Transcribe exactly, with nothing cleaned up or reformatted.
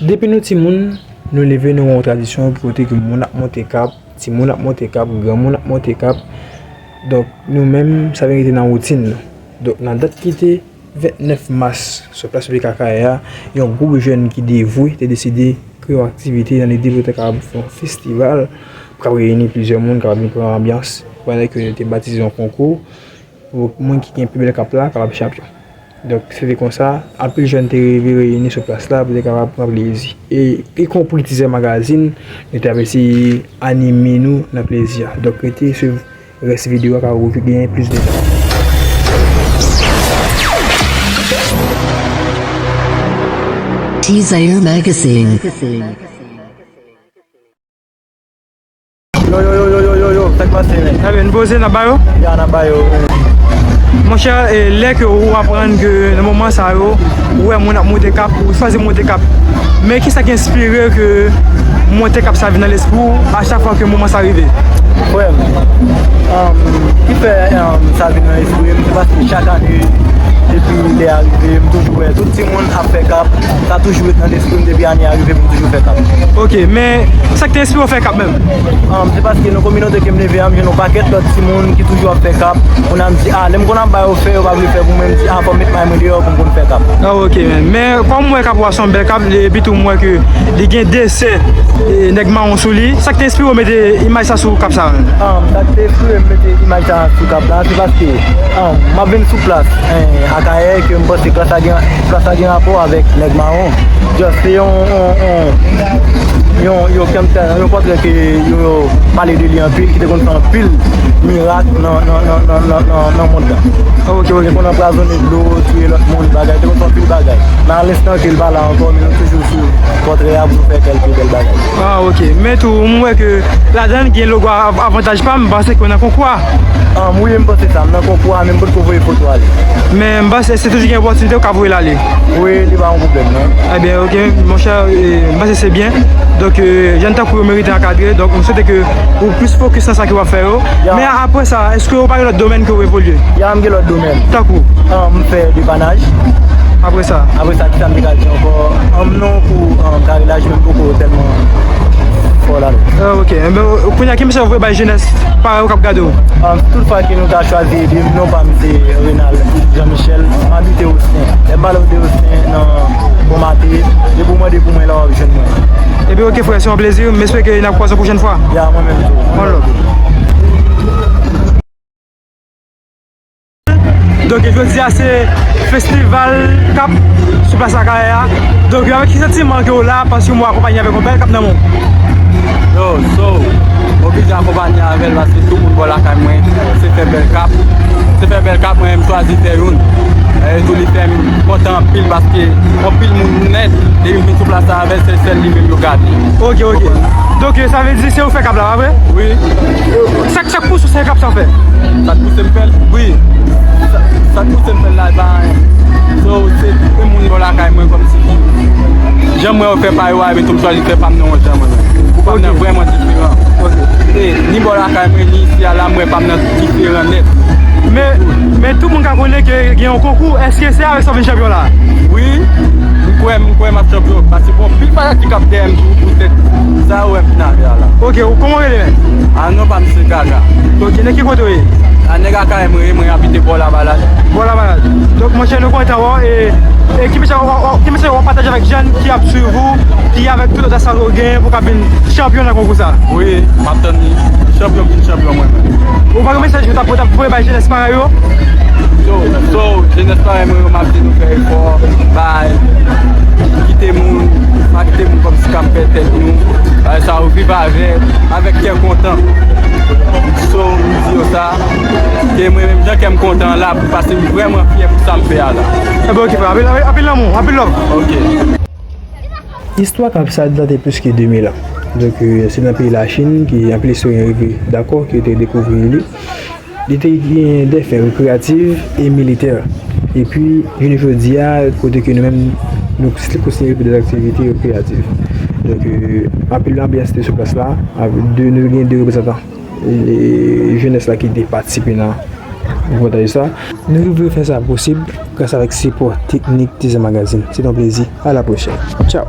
Depi nou timoun, nou leve, nou gen yon tradisyon ki kote ke moun ap monte kap, timoun ap monte kap, granmoun ap monte kap. Donk, nou menm, sa vin rete nan woutin nou. Donk, nan dat ki te vennèf mas, sou plas piblik Akayè a, yon gwoup jèn ki devwe te deside kreye yon aktivite nan lide pou te kapab fè yon festival, pou kapab reyini plizyè moun, kapab vin pran anbyans, pandan ke yo te batize yon konkou pou moun ki gen pi bèl kap la kapab chanpyon. Donk, se te konsa, anpil jèn te rive reyini sou plas la pou te kapab pran plezi. E, ikonpri Tizè Magazine, nou t ap eseye anime nou nan plezi a. Donk, rete swiv rès videyo a, ka ou gen plis detay. Teaser Magazine. Yo, yo, yo, yo, yo, yo, yo, sa k pase, men? Ebyen, n poze, n ap ba yo? Ya, n ap ba yo. Monchè, e, lè ke ou aprann ke nan moman sa yo, ou wè moun ap monte kap, ou chwazi monte kap. Men kisa ki enspire ke monte kap sa vin nan lespri w a chak fwa ke moman sa rive? Frè m, um, ki fè, um, sa vin nan lespri m, se paske chak ane, depi lè a rive, m toujou wè tout timoun ap fè kap. Sa toujou ret nan lespri m depi ane a rive pou m toujou fè kap. Ok, men sa k te enspire w fè kap menm? Um, se paske nan kominote ke m leve a, m jwenn yon pakèt lòt timoun ki toujou ap fè kap. Moun nan m di, ah, lè m konn ap ba yo fè, yo pa vle fè pou mwen, m di, ah, fò m met may mwen deyò pou m konn fè kap. Ah, ok, men, men kòm m wè kap ou a se yon bèl kap, epi tou m wè ke li gen desen, e, nèg mawon sou li, sa k te enspire w mete imaj sa sou kap sa menm? Ah, sa k te enspire m mete imaj sa sou kap la, se paske, ah, m ap vin sou plas, eh, Akayè, ke m panse plas la gen, plas la gen rapò avèk nèg mawon. Just se yon, yon, yon, yon, yon kèm, yon pòtrè ke yo pale de li anpil, ki te konn fè anpil mirak nan, nan, nan, nan, nan, nan, nan mond lan. Ok, ok. Te konn anpwazonnen dlo, tiye lòt moun, bagay, te konn fè anpil bagay. Men a lenstan ke l pa la ankò, men nou toujou sou pòtrè a pou nou fè kèlke bèl bagay. Ah, ok. Men tou, m wè ke ladan l gen logo Av-, Avantaj pa m, m panse ke w nan konkou a. Ah, m, wi, m panse sa, m nan konkou a, men m potko voye foto ale. Men m panse se toujou gen opòtinite ou ka voye l ale. Wi, li pa yon pwoblèm, non. Ebyen, ok, monchè, e, m panse se byen. Donk, e, jèn tankou yo merite ankadre. Donk, m swete ke ou plis fokis nan sa ke w ap fè yo. Ya. Men apre sa, èske ou pa gen lòt domèn ke ou evolye? Ya, m gen lòt domèn. Tankou? Ah, m fè depanaj. Apre sa? Apre sa, kisa m te ka di ankò? An, m non pou, ah, karilaj, men m poko tèlman fò la. Ah, ok. Enben, kounye a, ki mesaj ou voye bay jenès parèy ou k ap gade w? Ah, tout fwa ke nou ta chwazi ede m, non pa m se Renald Jean Michel, m abite Osten. Lè m pale w de Osten nan Bon Maten, depi w mande pou mwen la, w ap jwenn mwen. Ebyen, ok, frè, se yon plezi. M espere ke n ap kwaze yon pwochèn fwa. Ya, mwen menm tou. One love. Donk, jodi a, se festival kap sou plas Akayè a. Donk, avèk ki santiman ke w la, paske m wè w akonpanye avèk yon bèl kap nan men w? Yo, so, m oblije akonpanye avè l paske tout moun bò lakay mwen, se fè bèl kap. Se fè bèl kap, mwen, m chwazi fè youn. E tou, li fè m kontan anpil paske anpil moun nèt, depi m vin sou plas la avè l, se sèl li menm yo gade. Ok, ok. Donk, sa vle di se ou fè kap la, pa vre? Wi. Sa, sa k pouse w fè kap sa w fè? Sa k pouse m fè l? Wi. Sa, sa k pouse m fè l la, e pa anyen. So, se tout moun bò lakay mwen kòmsi. Jan m wè yo fè pa yo a, epi tou m chwazi fè pa m nan yon jan mwen menm. Pou pa m nan vrèman diferan. Ok. E, ni bò lakay mwen, ni isi a la, m wè pa m nan diferan nèt. Men, men tout moun ka konnen ke gen yon konkou, èske se avèk sa w vin chanpyon la? Wi, m kwè, m kwè m ap chanpyon. Paske bon, pil fanatik ap dèyè m tou, poutèt sa yo wè m vin avè a la. Ok, ou kòman w rele menm? A, non pa m se Gaga. Ok, nan ki kote w ye? A, nèg Akayè mwen ye, mwen abite bò Labalad. Bò Labalad. Donk, monchè, nou kontan wè w, e, e ki mesaj w, w, ki mesaj w ap pataje avèk jèn ki ap swiv ou, ki avèk tout odasite yo gen pou ka vin chanpyon nan konkou sa? Wi, m ap tann li. Chanpyon vin chanpyon mwen menm. Ou pa gen mesaj ou t ap, ou t ap voye bay jenès parèy yo? So, so, jenès parèy mwen yo, m ap di nou fè efò, bay, kite moun, pa kite moun kòmsi k ap fè tèt nou, bagay sa yo viv avè, avèk kè kontan. So, m di yo sa, ke mwen menm jan kè m kontan la, paske m vrèman fyè pou sa m fè a la. Ebyen, ok, frè, anpil, anpil lanmou, anpil love. Ok. Istwa kap sa date plis ke de mil an. Donk, e, se nan peyi Lachin ke anpil istoryen rive dakò ke yo te dekouvri li. Li te gen de fen rekreyatif e militè. Epi, jounen jodi a, kote ke nou menm, nou konsidere pou de aktivite rekreyatif. Donk, e, anpil anbyans te sou plas la, avèk de, nou gen de reprezantan, e, jenès la ki te patisipe nan reportaj sa. Nou rive fè sa posib gras avèk sipò teknik Tizè Magazine. Se yon plezi. A la pwochèn. Tchaw.